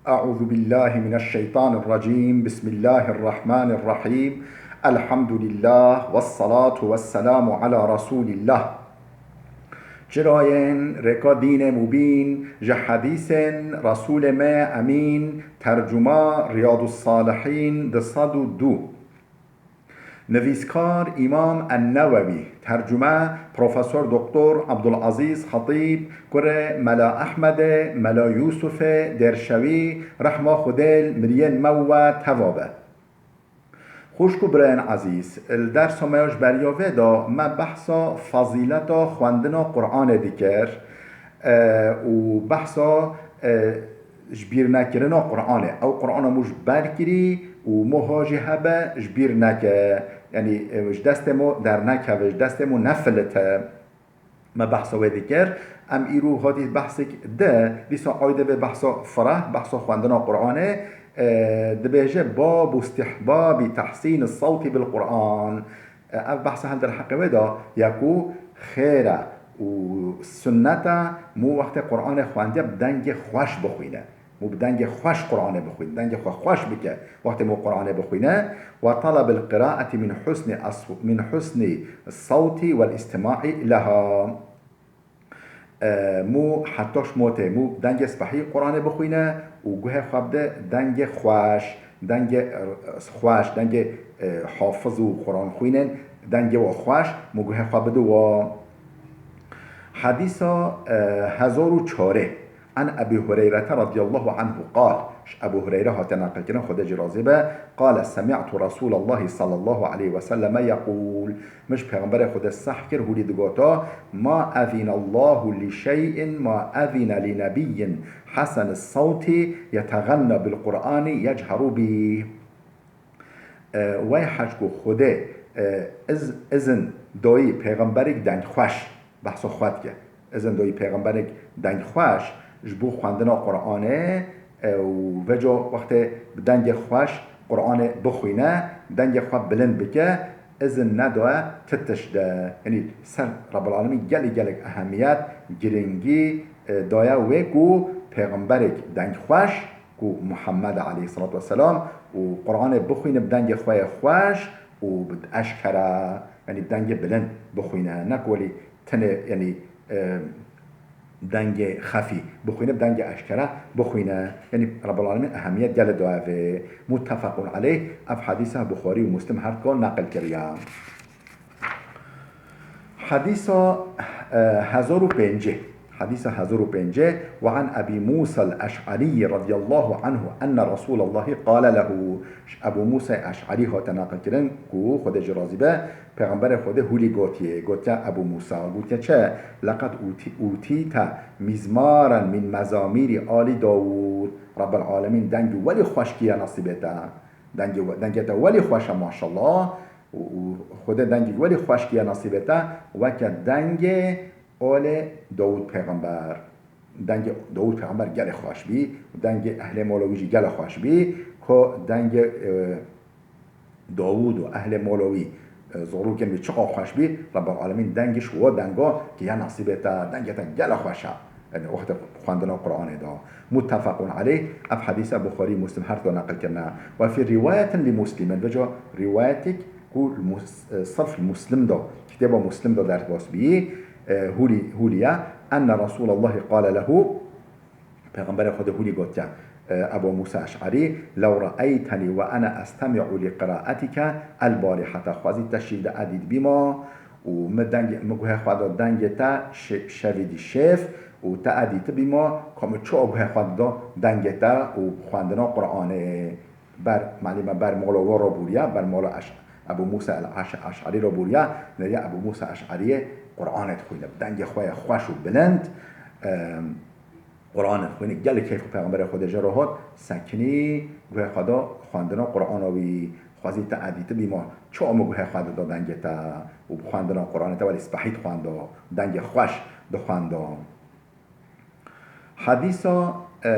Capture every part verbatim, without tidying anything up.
أعوذ بالله من الشيطان الرجيم. بسم الله الرحمن الرحيم. الحمد لله والصلاة والسلام على رسول الله. Çirayên rêka dînê mubîn, ji hedîsên Resûlê me Emîn, tercuma Riyadus Salihîn du sed û du. Nivîskar Îmam En-Newewî, tercume Profesor Doktor Abdulazîz Xetîb, kurê Mela Ehmedê, Mela Yûsufê Dêrşewî, rehma Xwedê li miriyên me û we teva be. Xwişk û birayên ezîz, li dersa me ya ji beriya vê de me behsa fezîleta xwendina Qur'anê dikir, e, û behsa, e, ji bîr nekirina Qur'anê. Ew Qur'ana mû ji ber kirî û mû ha jî hebe ji bîr neke. Yanî, e, ji destê mû dernekeve, ji destê mû nefilite. Me behsa wê dikir. Em îro hatî behsek di, dîsa ayde vê behsa fireh, behsa xwendina Qur'anê, e, dibêje: "Babu istihbabi tehsîn sawtî bil Qur'an." E, ev behsa hevdir heqê wê de ya ku xêr e û sunnet e mû wextê Qur'anê xwendiye bi dengê xweş bixwîne. Mû bi dengê xweş Qur'anê bixwîne, dengê xwe xweş bike wextê mû Qur'anê bixwîne. "Wa talabil qiraeti min husni as-, min husni sawti wel istima'i leha." E, mû heta şmotê mû dengê spehî Qur'anê bixwîne û guhê xwe bide dengê xweş, dengê, e, xweş, dengê, e, hafiz û Qur'an xwînên, dengê we xweş, mû guhê xwe bide we. Hedîsa, e, hezar û çarê. An Ebî Hureyrete radiyallahu anhu qal, ji Ebû Hureyre hate neqilkirin, Xwedê jî razî be, qale: "Semi'tu Resûlallahi sallallahu aleyhi ve selleme yeqûl." Min ji Pêxemberê Xwedê seh kir, hûlî digota: "Ma ezinallahu li şey'in ma ezine li nebiyyin hesen sawti yeteganna bil Qur'ani yechheru bih." E, wey heş ku Xwedê, e, iz-, izin doyî pêxemberek dengxweş, behsa xwe dike. Izin doyî pêxemberek dengxweş ji bo xwendina Qur'anê, e, û veco wextê bi dengê xweş Qur'anê bixwîne, dengê xwe bilind bike, izin nedaye ti tişt de. Yanî ser Rebbil Alemîn gelek, gelek ehemiyet, giringî, e, daye wê ku pêxemberek dengxweş, ku Muhammed aleyhissalatu vesselam û Qur'anê bixwîne bi dengê xwe yê xweş û bi eşkere, yanî bi dengê bilind bixwîne, ne ku welî tenê, yanî, e, dengê xefî bixwîne, bi dengê eşkere bixwîne. Yanî Rebbil Alemîn ehemiyet gelê daye vê. Muttefaqun aleyh, ev hedîsa Buxarî û Muslim her dukan neqil kiriye. Hedîsa, e, hezar û pêncî. Hedîsa hezar û pêncî. "Ve an Ebî Mûsa el-Eş'arî radiyallahu anhu enne Resûlallahî qale lehu." Ji Ebû Mûsa Eş'arî hate neqilkirin ku Xwedê jî razî be, Pêxemberê Xwedê hûlî gotiye, gotiye Ebû Mûsa, gotiye çi? "Leqed ûtî-, ûtîte mîzmaren min mezamîrî alî Dawûd." Rebbil Alemîn dengê welî xweş kiriye nesîbê te. Dengê we-, dengê te welî xweş e, maşallah. Û, û Xwedê dengê welî xweş kiriye nesîbê te, weke dengê olê Dawûd pêxember. Dengê Dawûd pêxember gelê xweş bî, û dengê ehlê mola wî jî gelê xweş bî, ku dengê, e, Dawûd û ehlê mola wî, e, zorokên wî çiqa xweş bî, Rebbil Alemîn dengê ji we denga kiriye nesîbê te, dengê te gelê xweş e. Yanî wextê xwendina Qur'anê de. Muttefaqun aleyh, ev hedîsa Buxarî, Muslim her du neqil kirine. Ve fî rîwayetin li Muslimin, veca rîwayetik ku li Mus-, e, sirf li Muslim de, kitêba Muslim de derbas bî, e, hûlî, hûlî ye, enne Resûlallahî qale lehu, Pêxemberê Xwedê hûlî gotiye, e, Ebû Mûsa Eş'arî, "Lew re'eytenî ve ene estemi'u li qiraetike el-barîhete." Xwezî te şîv de edî dibîma û min dengê, min guhê xwe da dengê te şe-, şevî dî şêv û te edî dibîma, ka min çawa guhê xwe dida dengê te û xwendina Qur'anê. Ber, malî me ber mola we re bûriya, ber mola Eş-, Ebû Mûsa el-Eş-, Eş'arî re bûriya, neriya Ebû Mûsa Eş'ariyê Qur'anê dixwîne, bi dengê xwe yê xweş û bilind, em, Qur'anê dixwîne, gelek keyf xwe Pêxemberê Xwedê jê re hat, sekinî, guhê xwe da xwendina Qur'ana wî, xwezî te edî dibîma, çawa min guhê xwe dida dengê te û bi xwendina Qur'anê te welî spehî dixwenda, dengê xweş dixwenda. Hedîsa, e,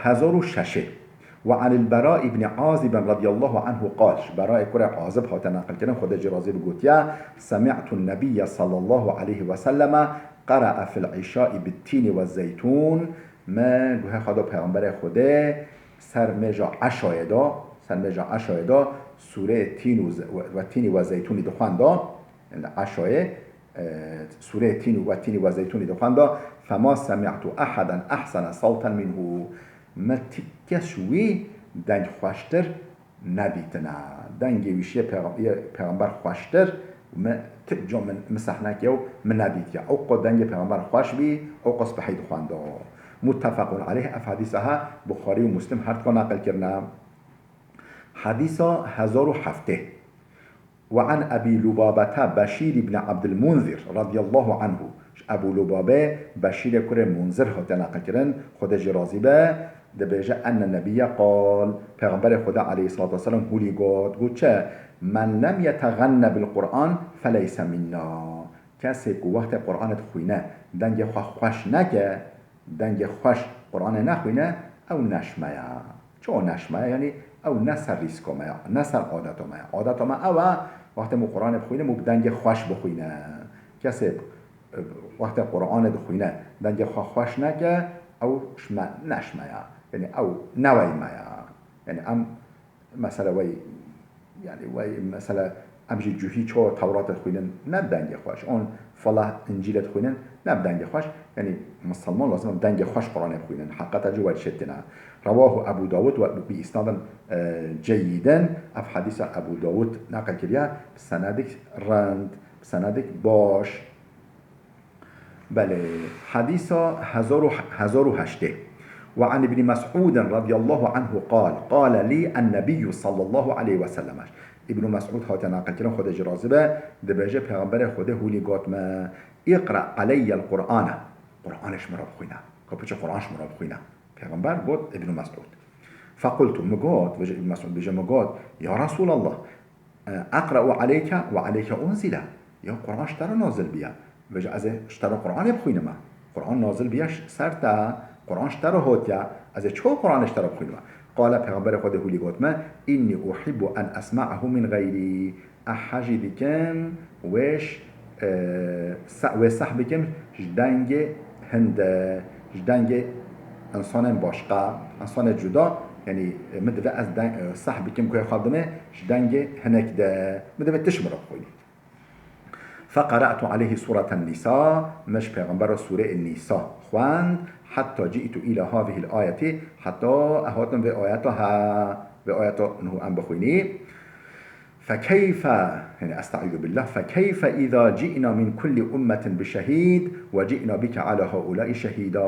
hezar û şeş. Ve anil Bera ibn Azib radiyallahu anhu qal, ji Beraê kurê Azib hate neqilkirin, Xwedê jî razî bi, gotiye, "Semi'tun nebiyye sallallahu aleyhi ve selleme qere'e fil işai bit tîni ve zeytûn." Me guhê xwe da Pêxemberê Xwedê ser mêja Eşayê de, ser mêja Eşayê de sûreyê Tîn û Ze-, we, we Tînî we Zeytûnî dixwenda, yani Eşayê, e, sûreyê Tîn û we Tînî we Zeytûnî dixwenda, "Fema semi'tu ahadan ahsana sawtan minhu." Me ti kes ji wî deng xweştir nedîtine. Dengê wî şiyê pêxem-, yê pêxember xweştir, me ti ca min, min sehnekê û min nedîtiye. Ew qo dengê pêxember xweş bî, ew qo spehî dixwenda. Muttefaqun aleyh, ev hadîsa ha Buxarî û Muslim her duka neqil kirine. Hadîsa hezar û heftê. Ve an Ebî Lubabete Beşîr ibn Abdil Munzir radiyallahu anhu. Ji Ebû Lubabe Beşîrê kurê Munzir hate neqilkirin, Xwedê jê razî be, dibêje, enne nebiyye qal, Pêxemberê Xwedê aleyhissalatu vesselam hûlî got, got çi? Men lem yetexenne bil Qur'an feleyse minna. Kesê ku wextê Qur'anê dixwîne, dengê xwe xweş neke, dengê xweş Qur'anê nexwîne, ew ne ji me ye. Çawa ne ji me ye? Yanî ew ne ser rîska me ye, ne ser adeta me ye. Adeta me ew e, wextê min Qur'anê bixwînim û bi dengê xweş bixwîne. Kesê, e, wextê Qur'anê dixwîne, dengê xwe xweş neke, ew ji me, ne ji me ye. Yanî ew ne wey me ye. Yanî em Mesele wey, yani wey mesele em jî cuhî ço Tewrat dixwînin, ne bi dengê xweş. On falah Încîl dixwînin, ne bi dengê xweş. Yani Misilman lazim e bi dengê xweş Qur'anê bixwînin. Heqeta cî we çetin e. Rewahu Ebu Dawud ve bi isnadin, e, ceyyidin. Ev hadîsa Ebu Dawud neqil kiriye. Bi senedik rind, bi senedik baş. Belê, hadîsa hezar û, hezar û heştê. Ve an Ibn Mes'ud radiyallahu anhu qal, qale lî en-Nebiyyu sallallahu aleyhi ve sellem. Ibn Mes'ud hate naqil kirin, Xwedê jî razî be, dibêje, Pêxemberê Xwedê hûlî got me, "Iqra aleyye l-Qur'ane." Qur'anê ji min re bixwîne. Ka piçe Qur'an ji min re bixwîne. Pêxember got Ibn Mes'ud. Fequltu, min got, vêje Ibn Mes'ud bêje, min got, "Ya Resulallah, e, eqra'u aleyke ve aleyke unzile." Ya Qur'an ji te re nazil biya. Vêje ez ê ji te re Qur'anê bixwînime. Qur'an nazil biya ş-, ser te, Qur'an ji te re hotiya, ez ê çawa Qur'anê ji te re bixwînime? Qale, Pêxemberê Xwedê hûlî got me, "Inni uhibbu en esma'ahu min gayri." Ez hejî dikim wê ş-, e, se-, wê seh bikim ji dengê hin de, ji dengê insanên başqa, insanê cuda, yanî, e, min divê ez deng, e, seh bikim ku xwe dimê ji dengê hinek de, min divê tişt min re bixwînî. Feqera'tu aleyhi sureten Nisa, min ji Pêxember re sûreyê Nîsa xwend, hetta ci'tu ila hazihil ayeti, hetta ez hatim vê ayeta ha, vê ayeta niho em bixwînî. Fekeyfe, yani estaizu billah, fekeyfe iza ci'na min kulli ummetin bi şehîd ve ci'na bike ala haulai şehîda.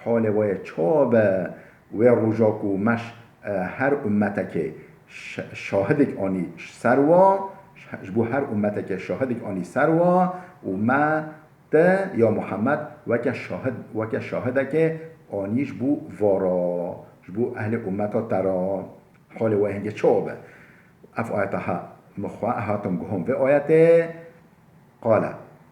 Halê we çawa be wê roja ku me ş-, e, her ummetekê ş-, şahidek anî ser wa, ş-, ji bo her ummetekê şahidek anî ser wa û me te ya Muhammed weke şahid, weke şahidekê anî ji bo vara, ji bo ehlê ummeta te ra. Halê we hingê çawa be? Ev ayeta ha min xwe hatim guhom vê ayetê. Qale,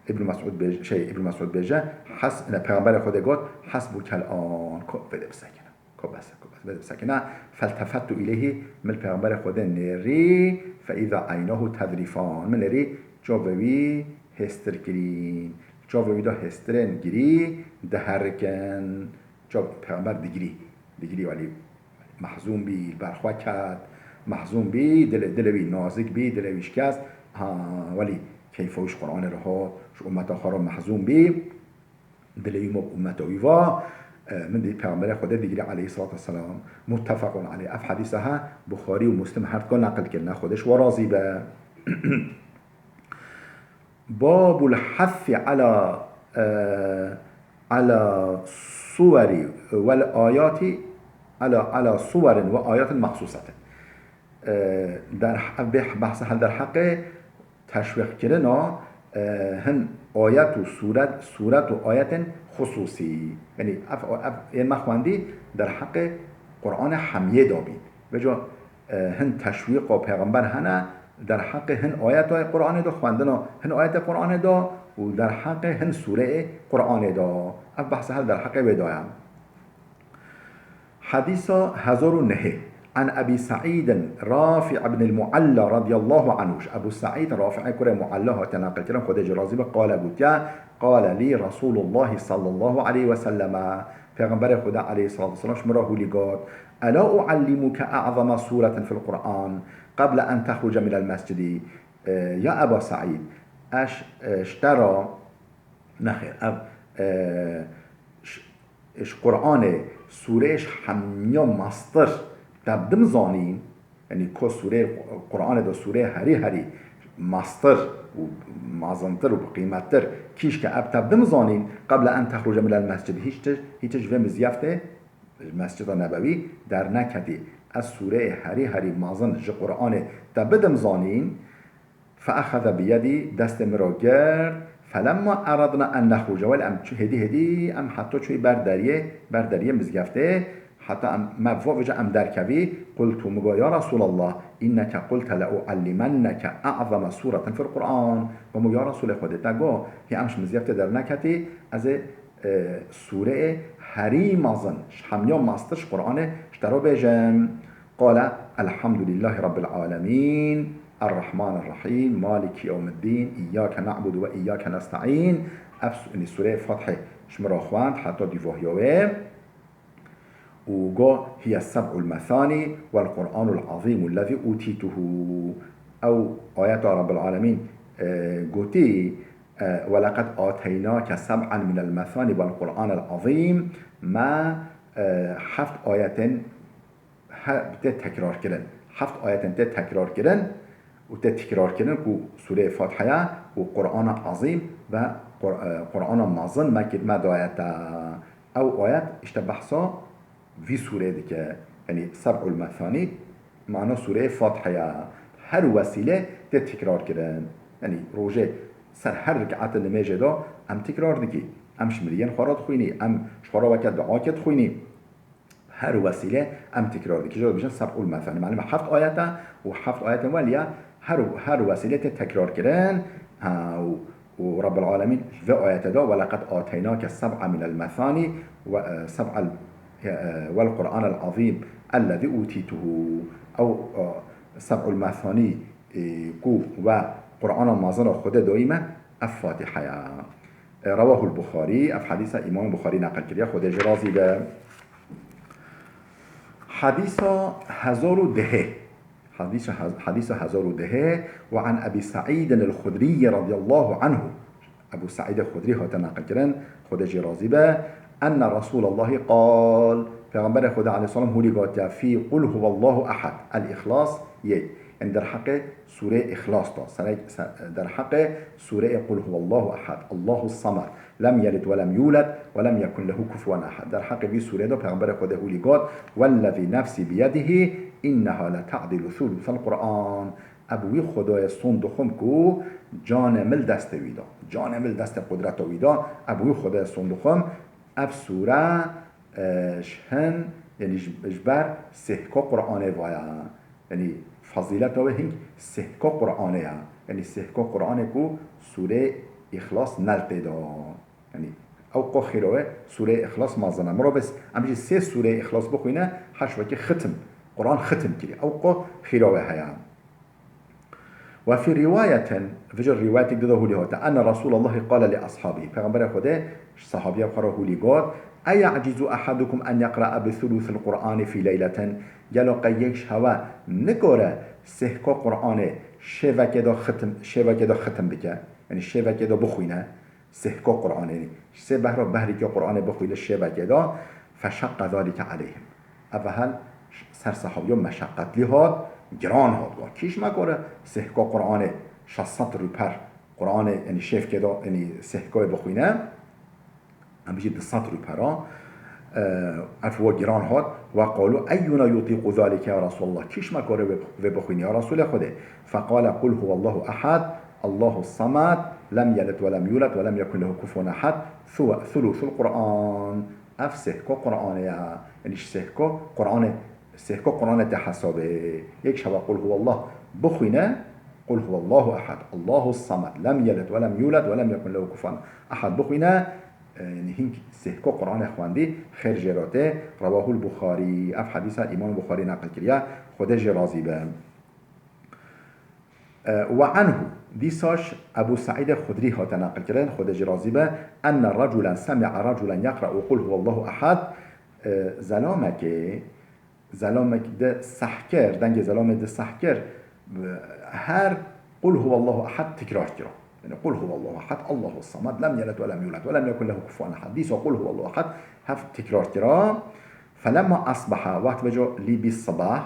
Ibn Mes'ud bêj-, şey, Ibn Mes'ud bêje, "Has-, ne, Peygamberê Xwedê got, 'Hasbukel an,' ko vê de bisekine. Ko bes e, ko bes, vê de bisekine." "Feltefettu ileyhi," min Peygamberê Xwedê nêrî, "fe iza eynahu tezrifan." Min nêrî çavê wî hêstir kirîn. Çavê wî de hêstirên girî diherikin. Çav Peygamber digirî. Digirî welî mehzûn bî, li ber xwe ket, mehzûn bî, dilê, dilê wî nazik bî, dilê wî şikest. Ha, welî keyfa wî ji Qur'anê re hat, ji ummeta xwe re mehzûn bî, dilê wî ma bi ummeta wî va. E, min dî Peygamberê Xwedê digirî aleyhissalatu vesselam. Muttefaqun aleyh. Ev hedîsa ha Buxarî û Muslim her duka neqil kirine. Xwedê ji we razî be. Babul hasi ala, e, ala suweri vel ayati, ala, ala suwerin ve ayatin mahsusatin. E, der, ev bê-, behsa hel derheqê teşwîqkirina, e, hin ayet û sûret, sûret û ayetên xusûsî. Yanî ev, ev ê me xwendî derheqê Qur'anê hemiyê de bî. Vêca, e, hin teşwîqa Pêxember hene derheqê hin ayetayê Qur'anê de, xwendina hin ayetê Qur'anê de û derheqê hin sûreyê Qur'anê de. Ev behsa hel derheqê wê de ye. Hedîsa hezar û nehê. An Ebî Seîdin Rafi' ibn el-Mualla radiyallahu anhu. Ji Ebû Seîd Rafi'ê kurê Mualla hate neqilkirin, Xwedê jê razî be, qale gotiye, qale lî Resûlullahî sallallahu aleyhi ve selleme. Pêxemberê Xweda aleyhissalatu vesselam ji min re hûlî got, "Ela uallimuke a'zama suretin fil Qur'an qabla en texruce minel mescidi?" E, ya Eba Seîd, ez, e, ji te re, nexêr, ev, e, ji, ji Qur'anê sûreyê ji hemiya mestir te bidim zanîn, yanî ku sûreyê Qur'anê de sûreyê herî herî mestir û mezintir û biqîmettir kîşke ev te bidim zanîn, qabla en texruce minel mescid, hîç tişt, hîç tişt ji vê mizyeftê, ji Mescida Nebewî derneketî. Ez sûreyê herî herî mezin ji Qur'anê te bidim zanîn. Feexeze biyedî, destê min re girt. Felemma eradna en nexruce, welê em çû hêdî hêdî, em heta çûyî ber deriyê, ber deriyê mizgeftê, heta em, me va vêca em derkevî, qultu, min got, ya Resûlallah, inneke qulte le uallimenneke a'zama sûretin fil Qur'an. Got, min, ya Resûlê Xwedê, te got, hê em ji mizgeftê derneketî, ez ê, e, sûreyê herî mezin, ji hemiya mestir ji Qur'anê ji te re bêjim. Qale, Elhamdulîllahî Rabbil Alemîn, Errahmanirrahîm, Malîkî Yewmiddîn, Îyyâke ne'budu ve îyyâke nesta'în. Ev su-, yanî sûreyê Fatihê ji min re xwend heta dîvahiya wê. Û got, Hiye seb'ul mesanî wel Qur'anul azîmul lezî utîtuhu. Ew ayeta Rabbil Alemîn, e, gotî, e, Weleqed ateynake seb'an minel mesanî wel Qur'anel azîm. Me, e, heft ayetên he-, tê tekrarkirin. Heft ayetên tê tekrarkirin û tê tikrarkirin ku sûreyê Fatiheya û Qur'ana Azîm ve Qur-, e, Qur'ana Mezin me kir-, me daye te. Ew ayet îşte behsa vî sûreyê dike. Yanî Seb'ul Mesanî mana sûreyê Fatiheya. Her wesîle tê tikrarkirin. Yanî rojê ser her rik'etê nimêjê de em tikrar dikî. Em ji miriyên xwe re dixwînî, em ji xwe re weke duakê dixwînî. Her wesîle em tekrar dikin. Ji dibêjin seb'ul mesanî. Malum heft ayet e û heft ayetên weliya her, her wesîle tê tekrar kirin. Ha, û, û Rabbil Alemîn vê ayete de, "Ve leqed ateynake seb'a minel mesanî ve, e, seb'al, e, vel Qur'anel azîm ellezî utîtuhu." Ew, e, seb'ul mesanî, e, ku ve Qur'ana mezin re Xwedê doyî me, ev Fatiha ya. E, Rewahul Buxarî, ev hedîsa Îmam Buxarî neqil kiriye, Xwedê jê razî be. Hedîsa hezar û dehê. Hedîsa hez-, hedîsa hezar û dehê. Ve an Ebî Seîdin el-Xudrî radiyallahu anhu. Ebû Seîdê Xudrî hate neqil kirin, Xwedê jê razî be. Enne Resûlallahî qal, Pêxemberê Xwedê aleyhisselam hûlî gotiye, fî Qul huwallahu ehad, El-Îxlas, yek. Yanî derheqê sûreyê Îxlas de. Serek-, se-, derheqê sûreyê Qul huwallahu ehad, Allahu samed, lem yelid ve lem yulad ve lem yekun lehu kufuwen ehad. Derheqê vî sûreyê de Pêxemberê Xwedê hûlî got, Wellezî nefsî biyedihî, inneha leta'dilu thulûsel Qur'an. Ev wî Xwedayê sond dixwim ku canê min li destê wî de. Canê min li destê qudreta wî de. Ev wî Xwedayê sond dixwim. Ev sûre, e, ji hin, yanî ji, ji ber sêhka Qur'anê vaya. Yanî fezîleta wê hing sêhka Qur'anê ya. Yanî sêhka Qur'anê ku sûreyê Îxlas ne li tê de. Yanî ew qo xîra wê sûreyê Îxlas mezin e. Mirov bes, em jî sê sûreyê Îxlas bixwîne, heş wekî xitim. Qur'an xitim kiriye. Ew qo xîra wê heye. Ve fî rîwayetin, vijir rîwayetek dide hûlî hate. Enne Resûlallahî qale li ashabî. Pêxemberê Xwedê ji sahabiya xwe re hûlî got, Eye'cizu ehadukum en yeqra'a bi thulûthil Qur'anî fî leyletin. Gelo qey yek ji hewe nikore sêhka Qur'anê şêvekê de xitim, şêvekê de xitim bike? Yanî şêvekê de bixwîne. Sêhka Qur'anê, sê behra behrîkê Qur'anê bixwîne şêvekê de, feşaqqa zalike aleyhim. Ev hel ser sehabiyo meşeqetlî hat, giran hat. Got, kîş me kore sêhka Qur'anê şeş sed rûper Qur'anê, yanî şêvkê de, yanî sêhkayê bixwîne. Em bijî du sed rûpera, e, ev wa giran hat. Ve qalu eyyuna yutîqu zalike ya Resûlallah. Kîş me kore vê, vê bixwîne ya Resûlê Xwedê. Feqale Qul huwallahu ehad, Allahu samed, lem yelid ve lem yulad ve lem yekun lehu kufuwen ehad, thuwe, thulûthul Qur'an. Ev sêhko Qur'anê ya. Yanî ji sêhko Qur'anê, sêhko Qur'anê tê hesabê. Yek şeva Qul huwallah bixwîne, Qul huwallahu ehad, Allahu samed, lem yelid ve lem yulad ve lem yekun lehu kufuwen ehad bixwîne, e, yanî hing sêhko Qur'anê xwendî, xêr jê re tê. Rewahul Buxarî, ev hedîsa Îmam Buxarî neqil kiriye, Xwedê jê razî be. E, Ve anhu, dîsaş Ebu Seîdê Xudrî hate neqil kirin, Xwedê jî razî be, enne reculen semi'a reculen yeqre'u qul huwallahu ehad, e, zelamekê, zelamek di seh kir, dengê zelamê di seh kir, e, her qul huwallahu ehad tikrar kira. Yani qul huwallahu ehad, Allahu samed, lem yelid ve lem yulad ve lem yekun lehu kufuwen ehad. Dîsa qul huwallahu ehad heft tikrar kira. Felemma asbaha, wext veco lî bî sibah,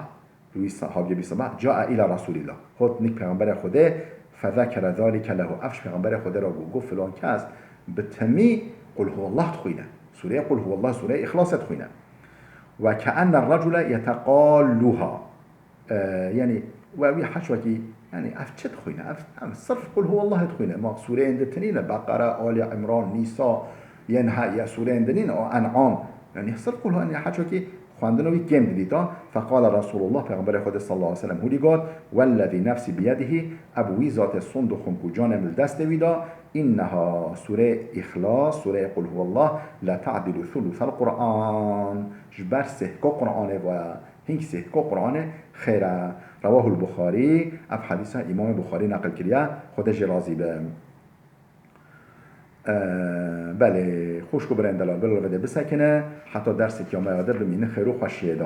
wî sa-, havgê bî sibah, cae îla Resûlîllah. Hot nik Pêxemberê Xwedê, fezekere zalike lehu. Ev ji Pêxemberê Xwedê re got, got, filan kes bi timî Qul huwallah dixwîne. Sûreyê Qul huwallah, sûreyê Îxlasê dixwîne. Ve keenne recule yeteqalluha. E, yani, we wî heçwekî, yani, ev çi dixwîne? Ev, ev sirf Qul huwallah dixwîne. Ma sûreyên di tinîne, Beqere, Ali Imran, Nîsa, yên he, ya sûreyên di nîne, o En'am. Yani, sirf Qul huwallah, yani, heçwekî xwendina wî kêm didîta. Feqale Resulullah, Pêxemberê Xwedê sallallahu aleyhi ve sellem hûlî got, "Wellezî nefsî biyedihî", ev wî zatê sond û xum ku canê min li destê wî da, "Înneha", sûreyê Îxlas, sûreyê Qul huwallah, "leta'dilu thulutha l-Qur'an", ji ber sêhko Qur'anê ve, hînk sêhko Qur'anê xêr e. Rewahul Buxarî, ev hedîsa Îmamê Buxarî neqil kiriye, Xwedê jê razî be. E, belê, xwişk û birên delal, bila li vê de bisekine, heta dersek ya me ya de bimînin xêr û xweşiyê de.